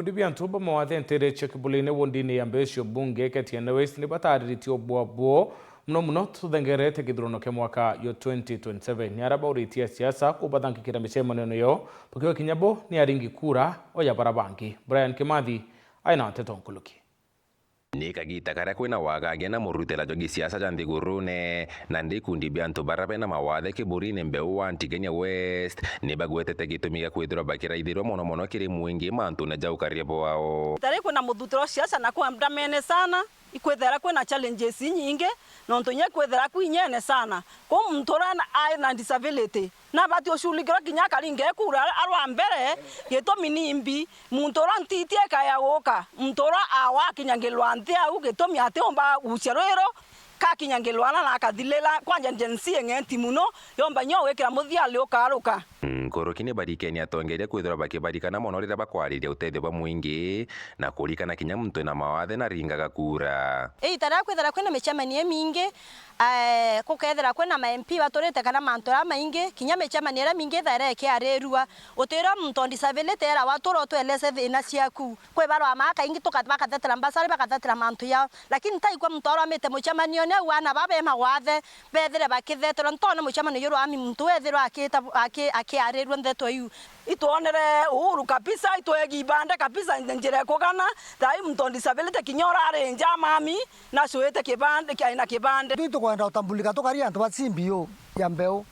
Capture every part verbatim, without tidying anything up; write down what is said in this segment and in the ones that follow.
Ikundi bia antu ba mawathe nteere cia Kibulini wondini ya Mbecio Bunge Ketiene West ni batariritie ubwa bwoo mono mono tuthengerete githurano kia mwaka yo twenty twenty-seven. Ni aria bauritie asiasa kubathangikira micemanio yo bakiuga kinya bo ni aringi kura o ya bara bangi. Brian Kimathi aina nteto nkuluki. Ni kagita karia kwina wagagia na murutira jwa gisiasa ja nthigurune, na ndi ikundi bia antu baria bena mawathe Kiburine Mbeu wa Ntigania West ni bagwetete gitumi gia kwithirwa bakiraithirwa mono mono kiri mwingi mantune ja ukaria bwao. Tari kwina muthutiro wa siasa na kwa ndamene sana, ikwithira kwina challenges inyingi, nontu inya ikwithira kwi inyene sana. Kuu muntu uria na, ai na disability, nabati uculikirwa kinya akaringa ekura arwa mbere, gitumi ni mbi. Muntu uria ntiti ekaya guka, muntu uria awa akinyangirwa nthi au, gitumi atiumba gucia rwiro, kakinyangirwa na akathilira. Kwanja Gen Z eng'enti mono, yomba inya gwikira muthia ali ukaruka. Nkuruki ni barikeni atongeria kwithirwa bakibarikana mono riria bakwariria utethio bwa mwingi, na kurikana kinya muntu ena mawathe na ringaga kura. Iita riria kwithira kwina micemanio imingi, eh, gukethira kwina ma M P baturite kana mantu jaria maingi, kinya micemanio iria mingi ithaira ikiarirua. Utiirwa muntu on disability era watura utweleze thina ciaku. Kwi barwa maa kaingi tuka-, bakathetera mbasari, bakathetera mantu jao. Lakini taikwa muntu arwamite mucemanione au, aana baa be mawathe, bethire bakithetera. Ntone mucemanio juru ami muntu wethirwa akita-, aki-, akiarirua ndeto iu. Itwonere uhuru kabisa, itwegi ibande kabisa, njira ikugana. Thaa ii muntu on disability kinya urari nja mami, nacuite kibande, kiaina kibande. Twi tukwenda utambulika tukari antu ba C B O ya Mbeu,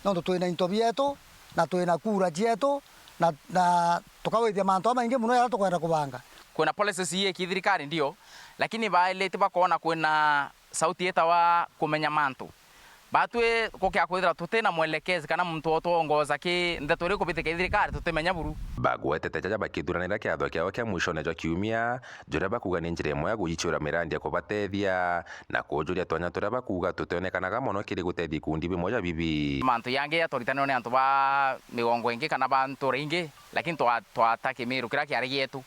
nontu twina into bietu, na twina kura cietu, na, na tukawithia mantu jamaingi mono jaria tukwenda kubanga. Kwina policies ii iki thirikari ndio, lakini bailite bakoona kwina sauti itawa kumenya mantu. Batwi gukia kwithira tutina mwelekezi kana muntu utwongoza ki ndeto iria ikubitika i thirikari, tutimenya buru. Bagwetete jaja bakithuranira kiatho kiao kia mwishone jwa kiumia, juria bakuuga ni njira imwe ya guiciura mirandi ya kubatethia na kujuria twanya turia bakuuga tutionekanaga mono kiri gutethia ikundi bimwe ja bibi. Mantu jangi jaturitanirwe ni antu ba migongo ingi kana ba ntura ingi, lakini twa-, twata Kimiru kiria kiari gietu,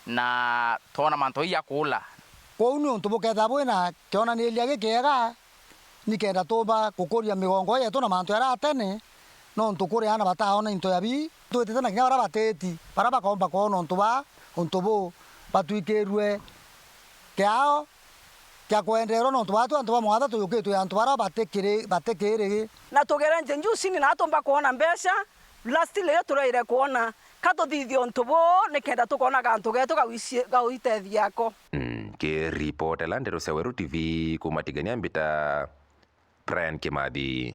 na twona mantu jau ja kuula. Kwou ni untu bukethira bwina kionaniria gikiega, nikenda tuumba gukuria migongo yetu na mantu jaria ja tene, nontu kuri aana bataona into ja bi. Twitite na kinya baria batiti, baria bakoomba kwona untu ba, untu buu, batwikirue kiao kia kwenderwa, nontu baatwi antu ba mwatha tuyukitwe antu baria batikiri-, batikirigi. Na tugere nje njusini na atumba kwona mbeca, lastly riria turaire kwona ka tuthithie untu buu, nikenda tukona gantu getu ga wici-, ga gwitethia ako. Nkiripotera Nderu cia Weru T V kuuma Tigania, mbita Brian Kimathi.